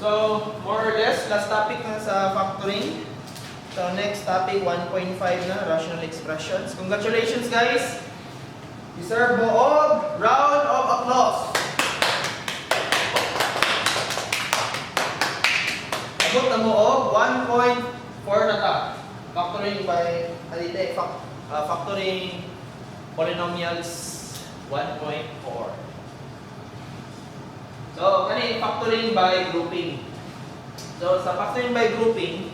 So, more or less, last topic na sa factoring. So, next topic, 1.5 na, rational expressions. Congratulations, guys! Deserve mo og round of applause! Abot na mo og 1.4 na ta. Factoring by, alite, factoring polynomials 1.4. So, kani factoring by grouping. So, sa factoring by grouping,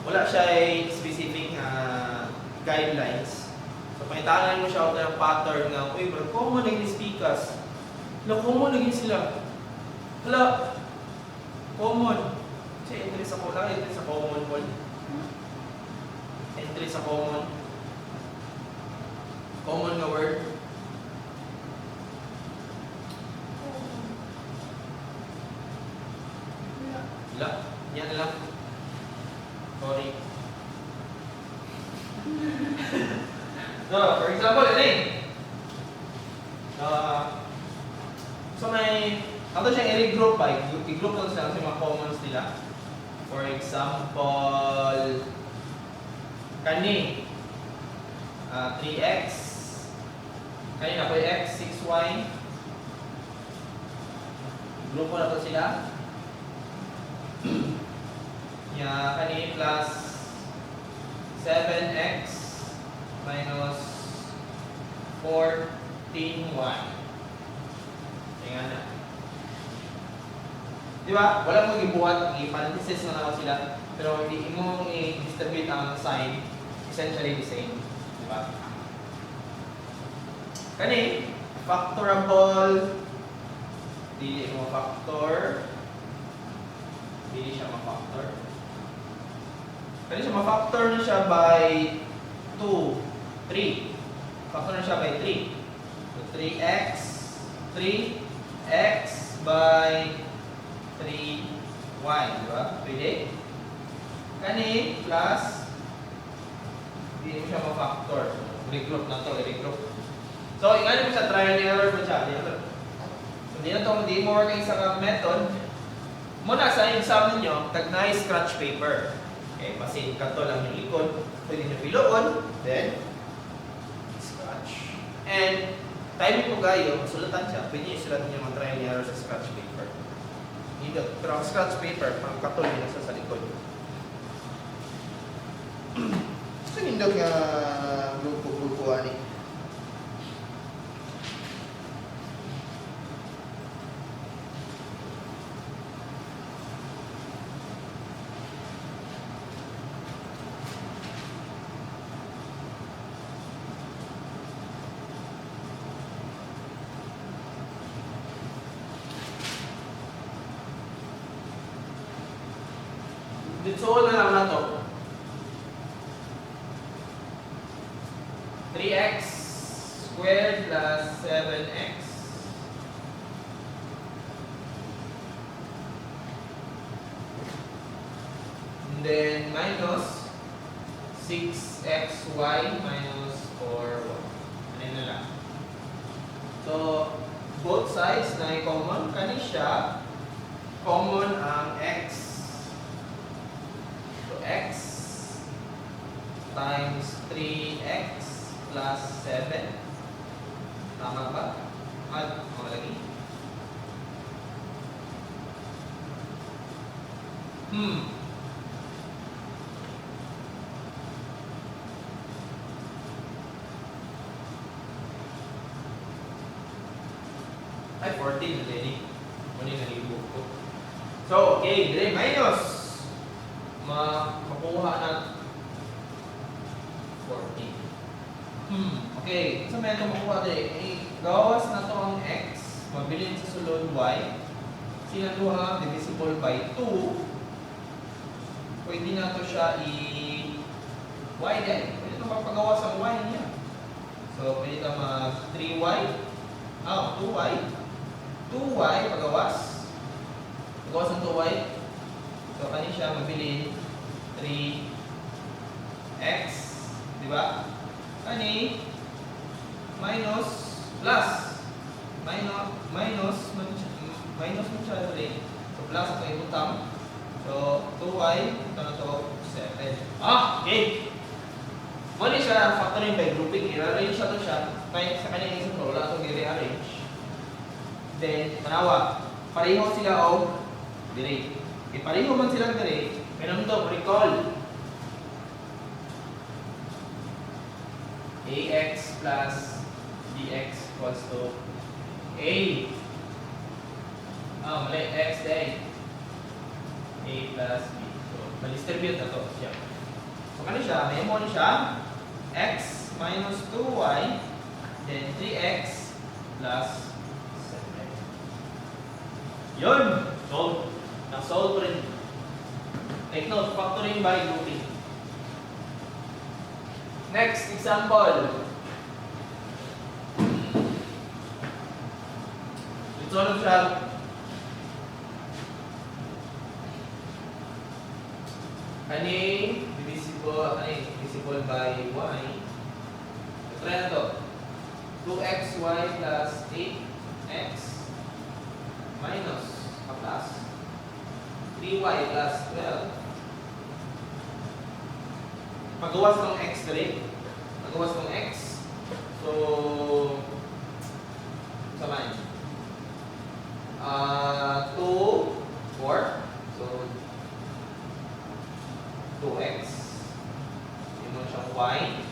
wala siya ay specific guidelines. So, pangitanan mo siya og ng pattern nga, uy, bro, common na speakers. Hala, common na sila. Hala, common. Siya entry sa wala entry sa common, Paul. Entry sa common. Common nga word. Wala. Yan na lang. Sorry. So, for example, ito eh. So may, ato siyang i-regroup ba? I-group lang siya sa mga commons nila. For example, kani, 3x, kani na po x, 6y, grupo na to sila. Ya, kani plus 7x minus 14y. Tingnan na. Di ba? Wala mo gibuhat, i-parenthesis na lang sila. Pero hindi mo i-distribute ang sign, essentially the same. Di ba? Kani, factorable, dili mo factor, dili siya ma-factor. Kani siya ma-factor na siya by 2, 3. Factor na siya by 3. So 3x, 3x by 3y, di ba? Pwede? Kani plus, hindi mo siya ma-factor. Regroup na to, i-regroup. So, ingani mo siya, trial and error mo siya. Di na to. So, di na to, hindi mo work ang isa ka method. Muna sa exam ninyo, tag scratch paper. Okay, basin ka to lang yung likod. Pwede nyo piloon, then scratch. And timing ko gayo, sulatan siya. Pwede nyo sulatan yung mga trial and error sa scratch paper. Dito, pero ang scratch paper, pang katol yun nasa sa likod. Sa nindot nga grupo-grupo ani? Dito na lang na to. 3x squared plus 7x. And then minus 6xy minus 4y. Ano na lang. So, both sides na common. Kani siya, common ang x. So, x times 3x plus 7. Tama ba? At, mga lagi. Ay, 14 na din eh. Muna yung nalibo ko. So, okay, dire minus. Makuha na 14. Okay. So, may ito makuha dire. Eh, gawas na to ang x. Mabilin sa sulod y. Sila duha, divisible by 2. Pwede na to siya i y din. Pwede ito magpagawas ang y niya. So, pwede ito mag 3y. Ah, 2y. 2y pagawas. Pagawas ng 2y. So, kani siya mabilin 3x. Di ba? Kani minus plus minus minus man siya, minus man siya rin. So So plus ito ibutang. So 2y, ito na to 7. Ah, okay. Muna siya factoring by grouping. I-arrange siya to siya. Kaya sa kanya isang wala itong i-rearrange. Then, tanawa, pareho sila og dire. E pareho man silang dire, meron to, recall. Ax plus bx equals to a. Ah, mali, x day. A plus b. So, ma-distribute na to siya. So, kano siya? May mo siya x minus 2y, then 3x plus 7. Yun! Solve. Na-solve rin. Take note, factoring by grouping. Next example. Ito ano siya? Kani divisible, ani divisible by y. So, try na to. 2xy plus 8x minus plus 3y plus 12. Pagawas ng x dali. Pagawas ng x. So, sa man? 2, 4. So, 2x. Yun mo siyang y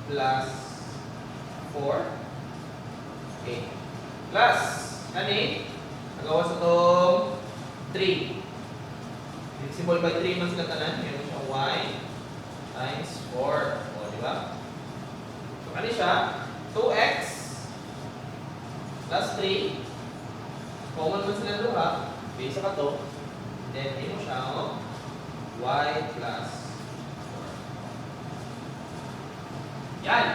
plus 4. Okay. Plus, kani, nagawas na itong 3. Divisible by 3 man sila tanan. Yun mo siyang y times 4. O, di ba? So, kani siya? 2x plus 3. Common man sila duha. Base ka to. Then, yun mo siya, oh, y plus 4. Yan!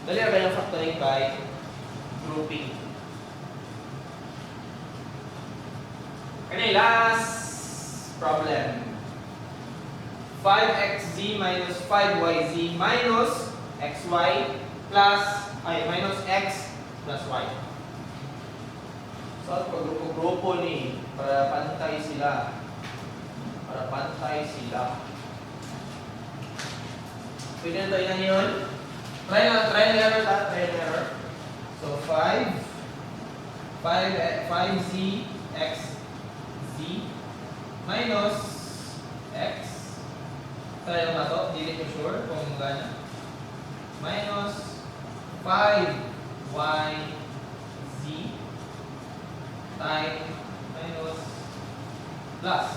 Dali na ba yung factoring by grouping? Okay, last problem. 5xz minus 5yz minus xy plus, ay, minus x plus y. So, pag-grupo-grupo ni, para pantay sila. Para pantay sila. Pwede na tayo na yun. Try na, try and error ta, try and error. So, 5, 5, 5z, x, z, minus x. Try lang na to, dili ko sure kung gana. Minus 5, y, z, times minus plus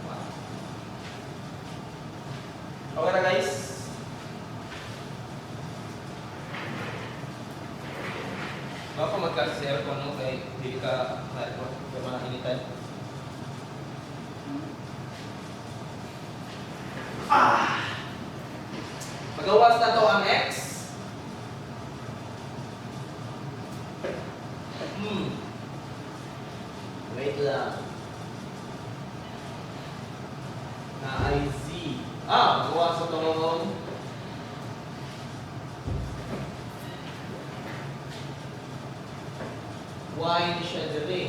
1. Okay na, guys? Baka magkasi sa aircon mo kay dili ka na aircon, kay mga initan. Ah! Pagawas na to ang x. Wait lang. Na ay z. Ah, magawas na tong y ni siya diri.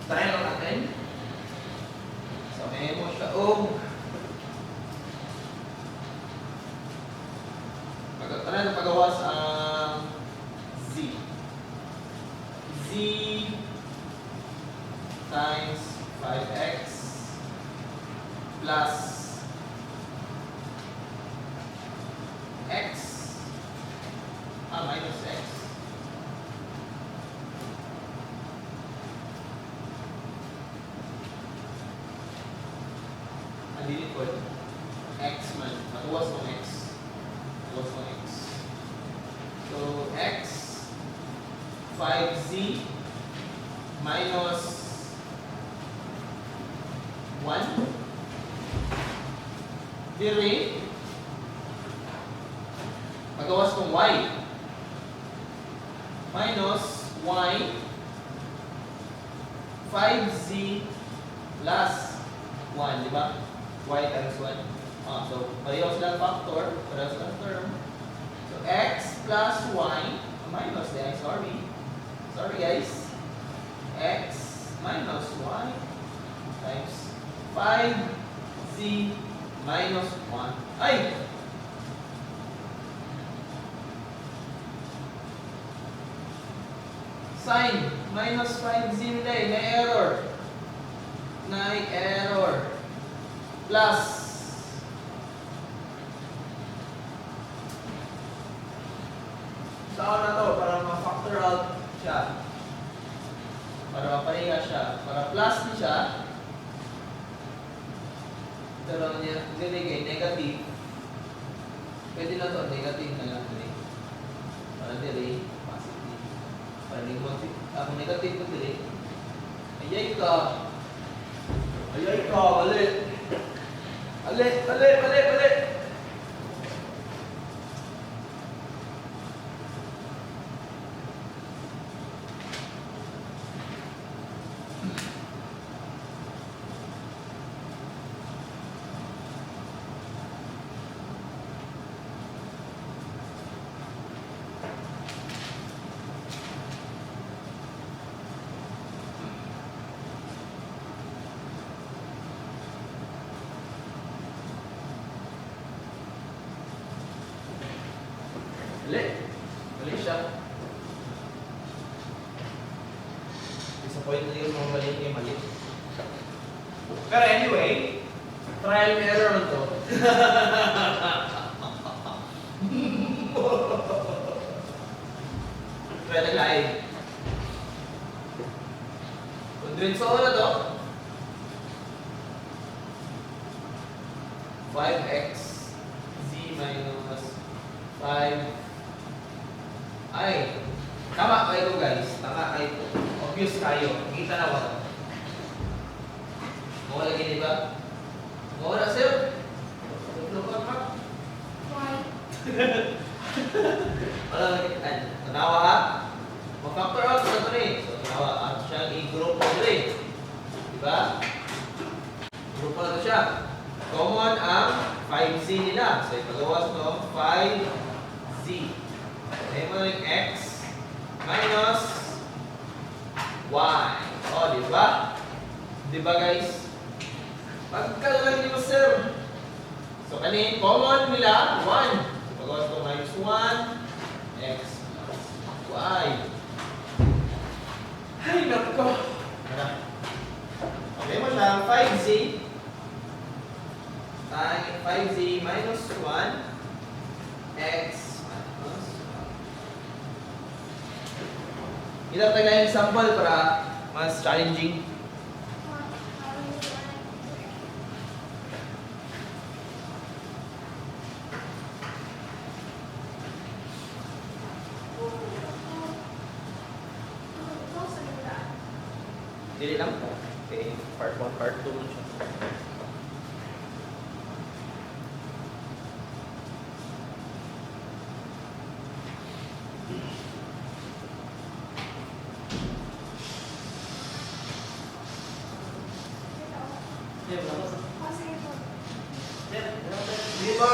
Try lang natin. So, may mo siya og pag try na pagawas ang z. Z times 5x plus x, ah, minus x. Ang dili ko x man, matuwas ng x, matuwas ng x. So x 5z minus 1 dire, pagawas ng y minus y 5z plus 1, di ba? Y times 1. Ah, so, pareho silang factor, pareho silang term. So, x plus y, minus, di ay, sorry. Sorry guys. X minus y times 5z minus 1. Ay! Sign minus 5z nila eh. Na error. Na error. Plus saan na to para ma-factor out siya. Para mapareha siya. Para plus ni siya. Pero niya, dili kay negative. Pwede na to, negative na lang dili. Para dili, positive. Para di mo, kung negative ko dili. Ayay ka. Ayay ka, mali. Mali, mali, mali, mali. Mali. Mali siya. Disappointed yung mga mali yung mali. Pero anyway, trial and error man to. Try na lain. Kung diretso na to, 5x z minus 5. Ay, tama kayo guys. Tama kayo. Obvious kayo. Kita na wala. Mawala gini ba? Mawala sir. Tatlo ka ha? Why? Wala lagi. Ay, tanawa ha? Ma-factor out sa ito rin. So, tanawa. At siya i-group mo rin. Diba? Group mo na to siya. Common ang 5z nila. So, ipagawas no, 5z. Kaya mo na yung x minus y. O, di ba? Di ba guys? Pagkalang niyo, sir. So, kanin, common nila, 1. So, pagawas ko minus 1, x plus y. Ay, nako. Ano? Okay mo siya, 5z times 5z minus 1, x minus 1. Ito tayo na example para mas challenging. Dili lang. Okay, part 1, part 2 man siya. Di ba?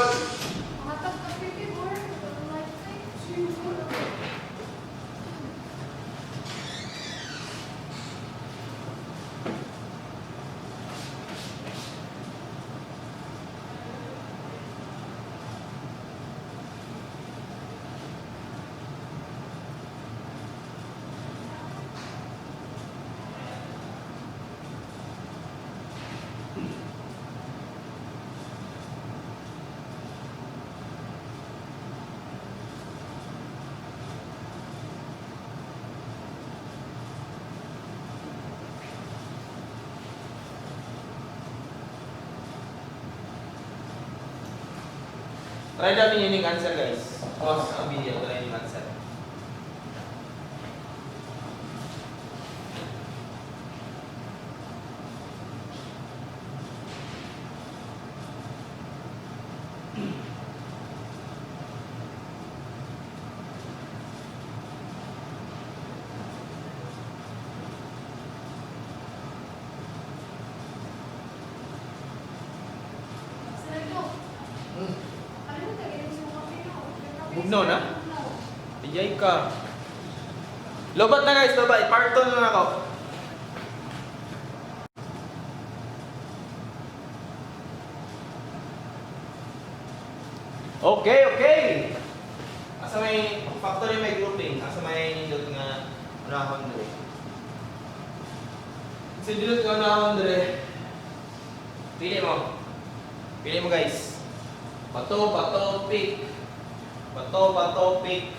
Try namin yun yung answer guys. Pause ang video, try yung answer. Bugnaw na? Ayay ka. Lobat na guys, lobat. Part 2 na lang ako. Okay. Asa may factory may grouping, asa may nindot nga unahon dire. Sa nindot nga unahon dire. Pili mo. Pili mo guys. Bato, bato, pick. Bato, bato, pick.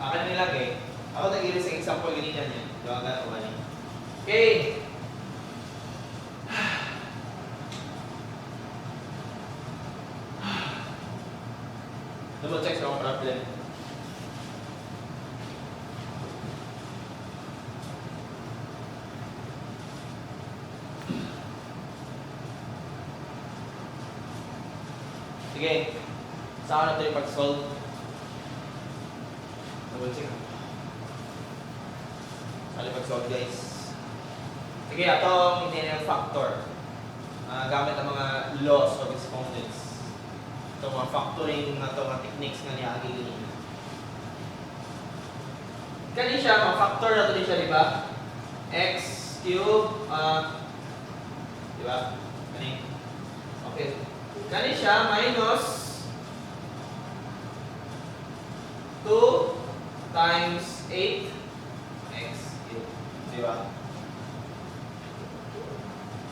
Akin nila eh. Ako nag-iris sa example ganyan yan. Gawa ka ni. Okay. Double check sa akong problem. Sige. Saan na ito yung pag-solve? Double check. Saan yung pag-solve guys? Sige, atong hindi na yung factor. Gamit ang mga laws of exponents. Ito mga factoring na ito mga techniques nga niagi ganina. Kani siya, mga factor na ito din siya, di ba? X cube, di ba? Kani. Okay. Kani siya, minus 2 times 8 x cube. Di ba?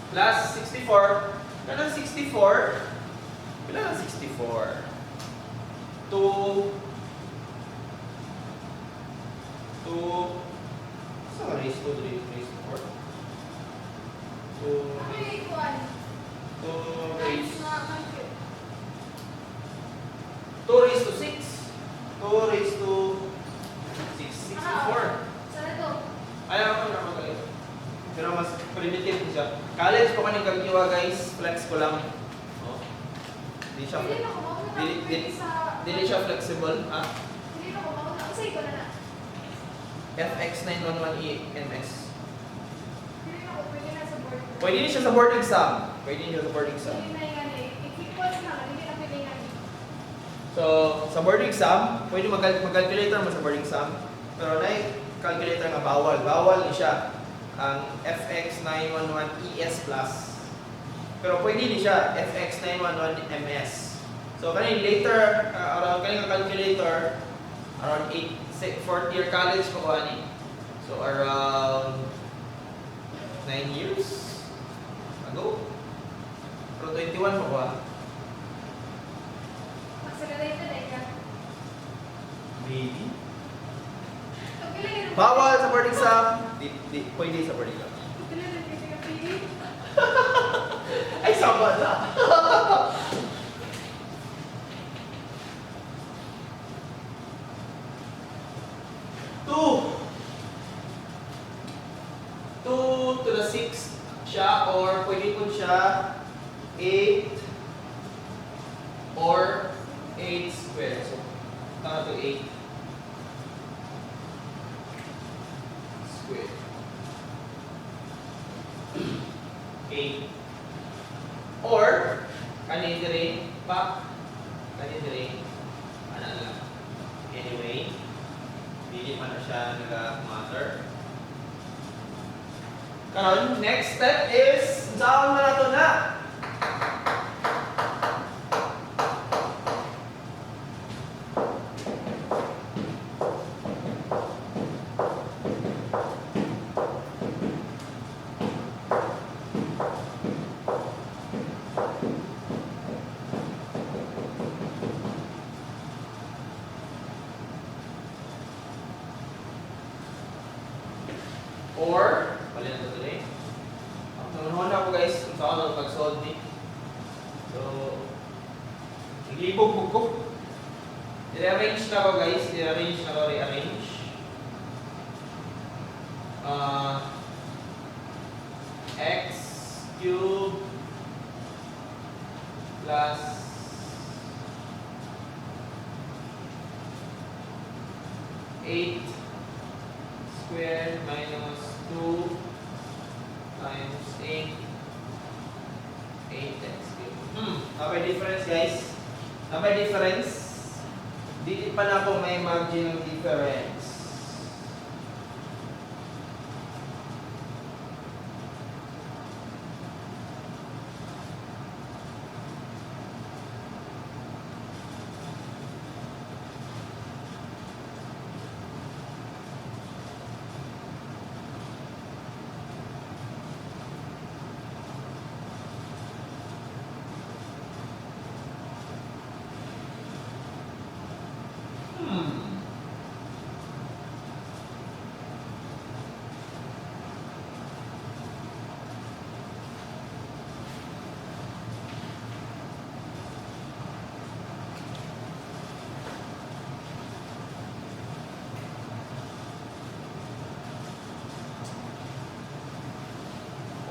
Plus 64. Kanang 64? Pila ang 64? 2 2 Saan raise to 3 raise to 4? 2 raise Ay, kuwan. 2 raise Times na compute. 2 raised to 6. 2 raised to 6. 64. Sana to. Ayaw ko na magaling. Pero mas primitive siya. College pa kaning kagkiwa guys. Flex ko lang. Oh. Di siya Dili na ko mauna. Dili- Pwede sa... dili siya flexible. Ah, Dili na ko mauna. Usay ko na na. FX911EMS. Dili na ko pwede na sa board. Pwede din siya sa board exam. Pwede din siya sa board exam. Dili na yung ano eh. Equals na. Dili na pwede nga. So, sa board exam, pwede mag-calculator mo sa board exam. Pero na calculator nga bawal. Bawal ni siya ang FX911ES plus. Pero pwede ni siya FX911MS. So, kani later, around kani nga calculator, around 8, 4th year college pa ko ani. So, around 9 years ago. Pero 21 pa ko ah. Accelerated eh ka. Maybe. Pagpila yun. Bawal sa board exam. Di, di, pwede sa board exam. Pagpila yun kasi ka pili. Ay, sama na. Two. 2 to the 6 siya or pwede po siya 8 or 8 square. So, tama to 8 square. 8. Or, kanin dire, pa, kanin dire, ano lang. Anyway, dili man na siya nag-matter. Karon, next step is, saan man na to na? Or, pala na ito today. Nangunhon ako guys, kung saan ako pag-solve ni. So, naglibog ko. I-arrange na ko guys, i-arrange na ko, rearrange. X cube plus 8 squared minus 2 times 8 8x cubed. Napay difference guys. Napay difference. Dili pa na ako may margin ng difference.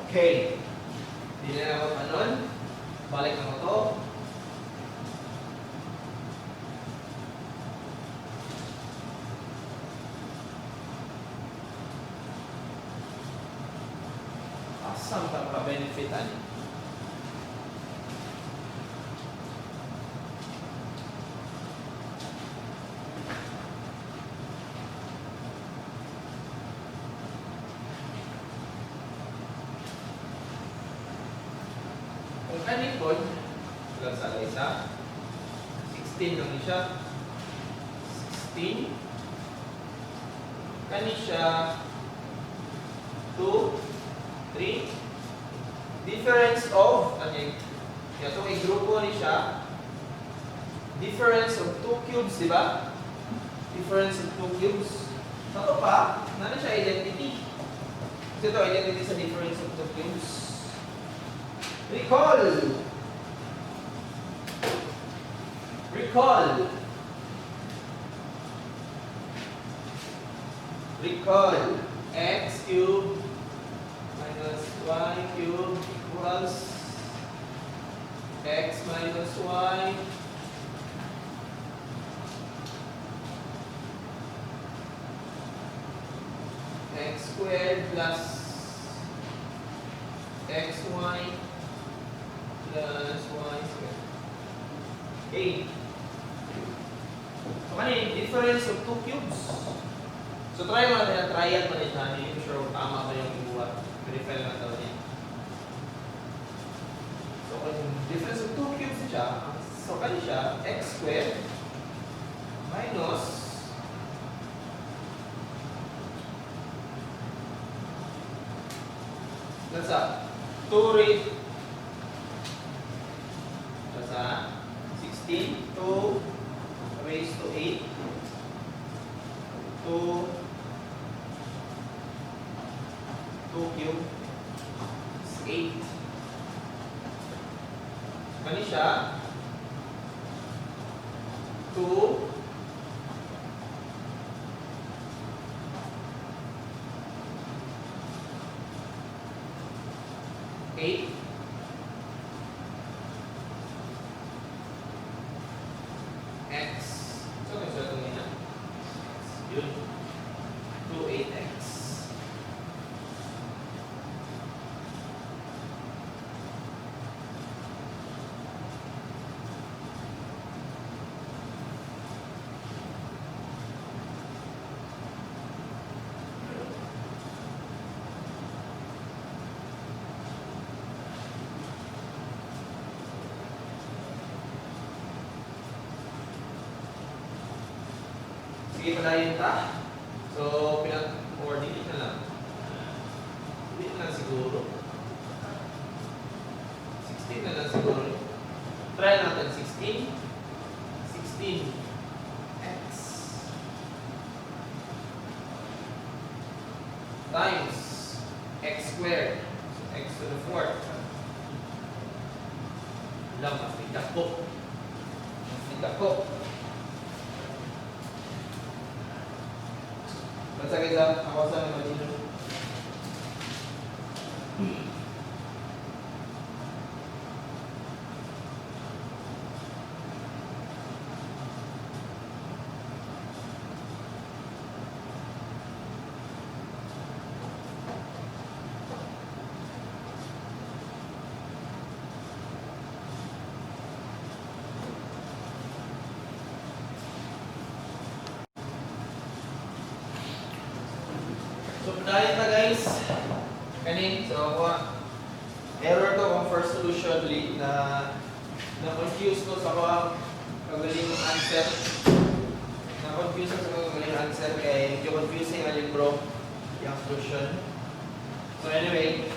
Okay. Di na ako anon. Balik na ko to. Asam ka maka-benefit ani? Kung kani pod, lang sa isa, 16 lang ni siya. 16. Kani siya, 2, 3. Difference of, ano yun? Itong i-grupo ni siya, difference of 2 cubes, di ba? Difference of 2 cubes. Sa to pa, nano siya identity. Kasi ito, identity sa difference of 2 cubes. Recall! Recall! Recall! X cubed minus y cubed equals x minus y x squared plus xy plus y squared. Okay. So, kani, difference of two cubes. So, try mo natin ang trial mo rin siya. Hindi ko sure kung tama ba yung ibuhat. Verify lang daw niya. So, kung difference of two cubes siya, so, kani siya, x squared minus that's a 2 raised that's a 16, 2 raised to 8, 2, 2 cube is 8. Kani siya? 2 8 x. So, kung sa itong ina. X. Yun. 2, 8x. Sige, padayon ta. So, pinag or delete na lang. Delete na lang siguro. 16 na lang siguro. Try natin 16. 16 x times x squared. So, x to the fourth. Lang, mas may dako. Mas may dako. Basta guys, ako sa imagine. So, padayon ta guys. Kani, so ako error to kung first solution li na na confuse ko sa ako kagaling answer. Na confuse ko sa kagaling answer kay medyo confusing alin bro yung solution. So anyway,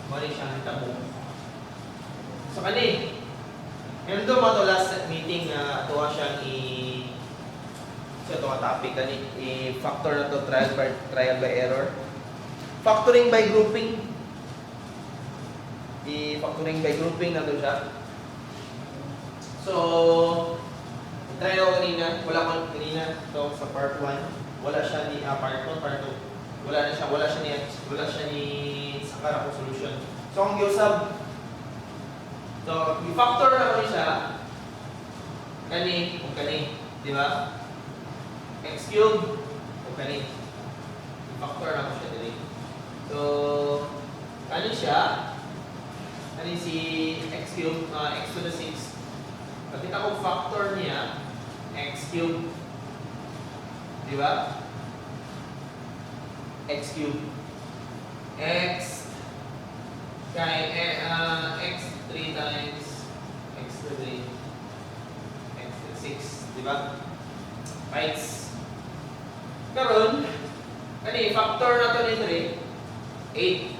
mali siya ang tabo. So kani, meron to mga to last meeting na tuwa siyang i So ito ka topic kani i-factor na to trial by error. Factoring by grouping. I-factoring by grouping na to siya. So, try ako kanina, wala ko kanina to sa part 1. Wala siya ni part 1, part 2. Wala na siya, wala siya ni sakara ko solution. So ang giusab, so i-factor na ko siya kani ug kani, di ba? X cube ug kani. I-factor na ko siya diri. So kani siya, kani si x cube, x to the 6. Pagkita ko factor niya, x cube. Di ba? X cube. X kay x 3 times x to the x to the 6. Di ba? Right. Karon, kani factor na to ni 3, 8.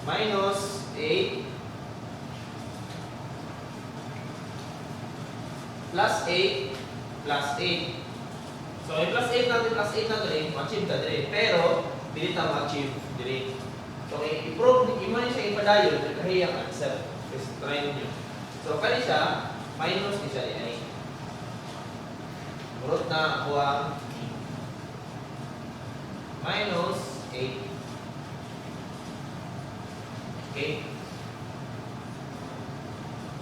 Minus 8 plus 8 plus 8. So, yung plus 8 natin, plus 8 natin eh, ma-achieve ta dire. Pero, dili ta ma-achieve dire. So, i-prove, imo ni siya ipadayon, lahi ang answer. Just try niyo. So, kani siya, minus ni siya ni ay. Murot na ako ang minus 8. Okay?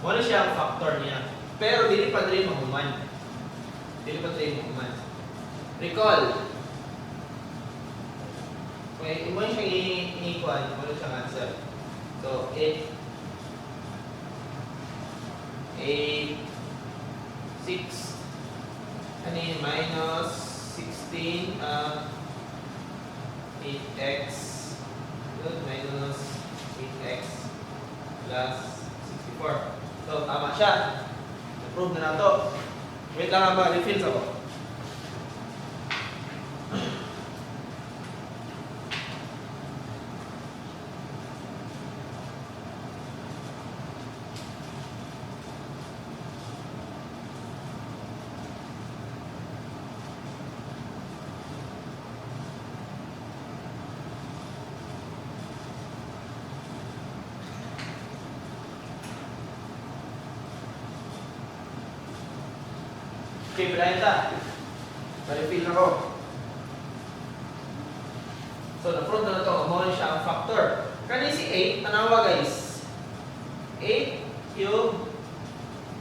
Wala siya ang factor niya. Pero dili pa diri mahuman. Dili pa diri mahuman. Recall. Okay, imo siya i-kuan, imo siyang answer. So, 8 8 6 ano yun, minus 16 8x yun, minus 8x plus 64. So, tama siya. Approve na nato. Wait lang ba, refill sa ko. Okay, padayon ta. Pa-refill na ko. So, na-prove na to. Mao siya ang factor. Kani si 8, tanawa guys. 8 cube.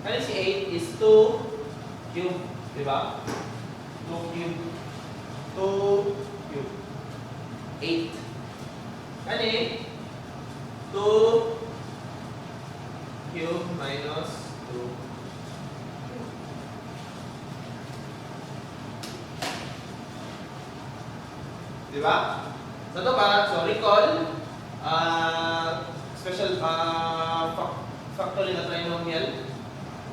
Kani si 8 is 2 cube. Di ba? 2 cube. 2 cube. 8. Kani, 2 cube minus 2 cube. Di ba? So ito ba? So recall, special factoring na trinomial,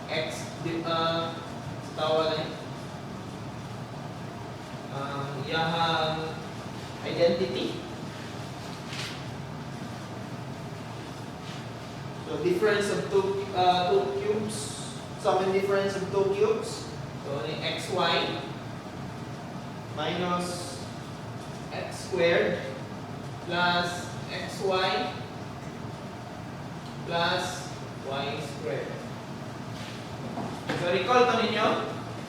x, di, sa tawag na yun, ang iyahang identity. So difference of two cubes, sum and difference of two cubes. So ni xy minus x squared plus xy plus y squared. So recall to ninyo,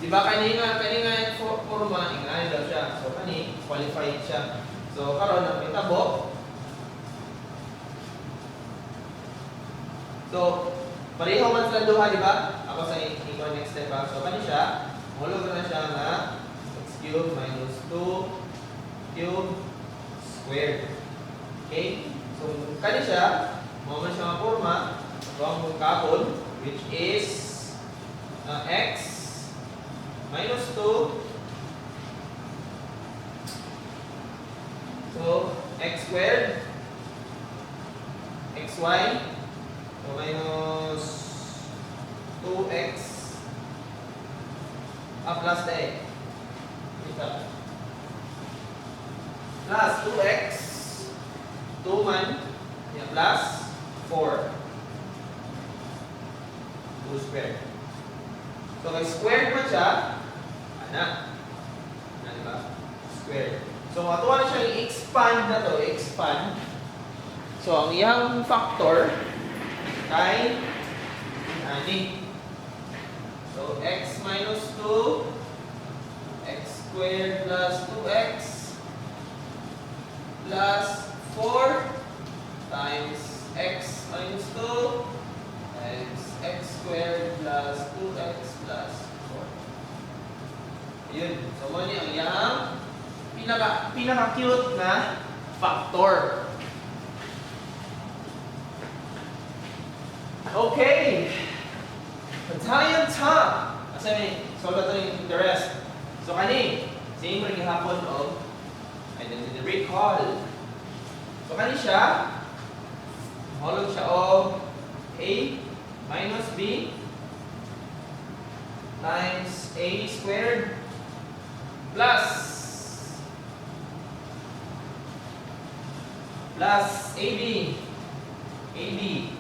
di ba kanina kanina forma ingani daw siya. So kani qualified siya. So karon ang mitabo. So pareho man sila duha, di ba? Ako sa ikaw next step ha. So kani siya, mahulog na siya nga x cube minus 2 cube squared. Okay? So kani siya, mao man siya nga forma, ito ang kabon, which is x minus 2. So x squared xy, so minus 2x plus the x. Ito. Plus 2x 2 man yan, plus 4 2 squared. So So, kay squared man siya, ana. Ana, di ba? Squared. So, ato na siya i-expand na to, expand. So, ang iyang factor kay ani. So, x minus 2, x squared plus 2x plus 4 times x minus 2 times x squared plus 2x plus 4. Ayun. So, mo ni ang iyang pinaka cute na factor. Okay. Patayan ta. Asa may solve na yung the rest. So kani, same rin gihapon og identity recall. So kani siya, holog siya og a minus b times a squared plus AB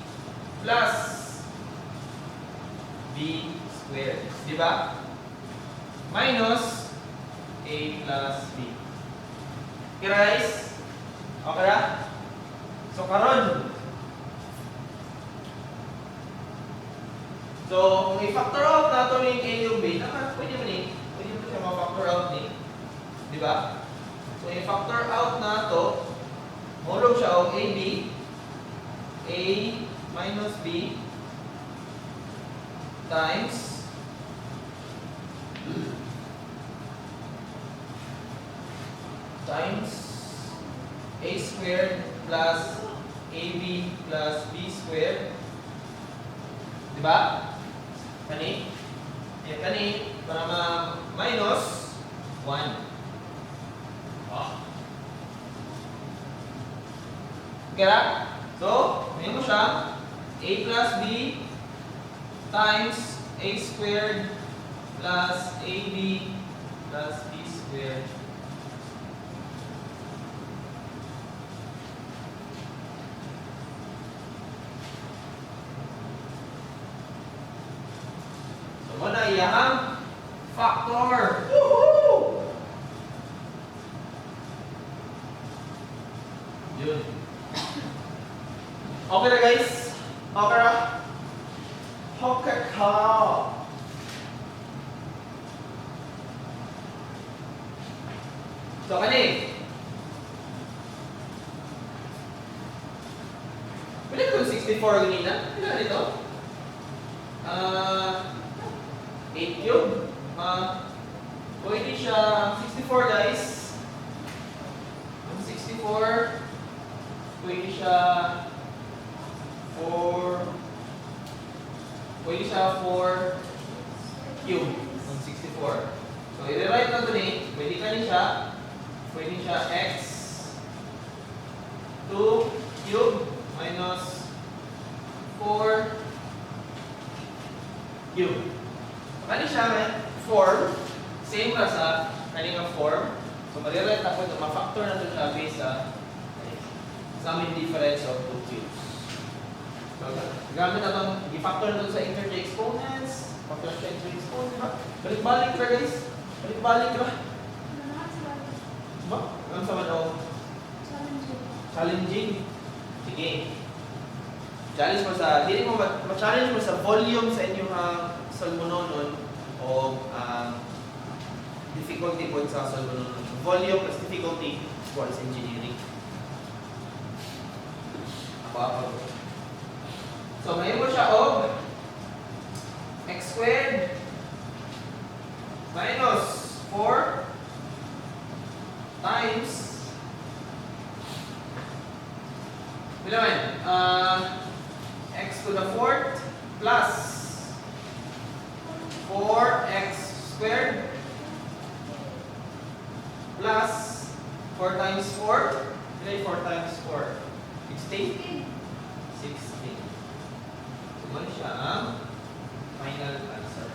plus B squared. Di ba? Minus A plus B. Okay, guys? Okay ra? So, karon. So, kung i-factor out nato ning A ug B, naman, pwede mo ni, pwede mo siya ma-factor out ni. Di ba? So, i-factor out nato, mahulog siya og AB, A minus B times A squared plus AB plus B squared. Di ba? Kani? Eh, kani, para ma minus 1. Oh. Okay ra? So, may mo siya A plus B times A squared plus AB plus B squared. So, mo na iyang factor. Woohoo! Yun. Okay na, guys? Okay na? Okay ka. So, kani. Pwede ko 64 ganina? Pwede na dito? Ah, 8 cube. Ah, pwede siya 64, guys. Ang 64, pwede siya 4, pwede siya 4 cube ang 64. So, i-rewrite na ito ni, pwede ka ni siya, pwede siya x 2 cube minus 4 cube. Kani siya may form, same ra sa kani nga form. So, ma-rewrite ako ito, ma-factor na ito siya based sa sum and difference of two cubes. So, gamit na itong, i-factor na ito sa integer exponents, factor siya integer exponents, di ba? Balik-balik ra, guys. Balik-balik ra. Ba? Ano sa man oh? Challenging. Sige. Challenge mo sa, dili mo, ma-challenge mo sa volume sa inyong solmononon o difficulty po sa solmononon. Volume plus difficulty equals engineering. Ako ako. So, mahimo siya og x squared minus 4 times pila man? X to the fourth plus 4x squared plus 4 times 4. Pila yung 4 times 4? 16? 16. So, mao siya ang final answer.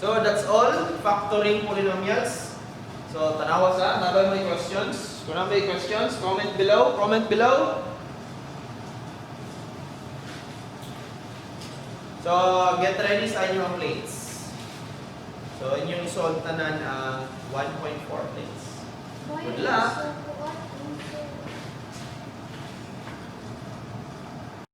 So, that's all. Factoring polynomials. So, tanawa sa. Naa bay may questions? Kung naa may questions, comment below. Comment below. So, get ready sa inyong plates. So, inyong isolve tanan ang 1.4 plates. Good luck.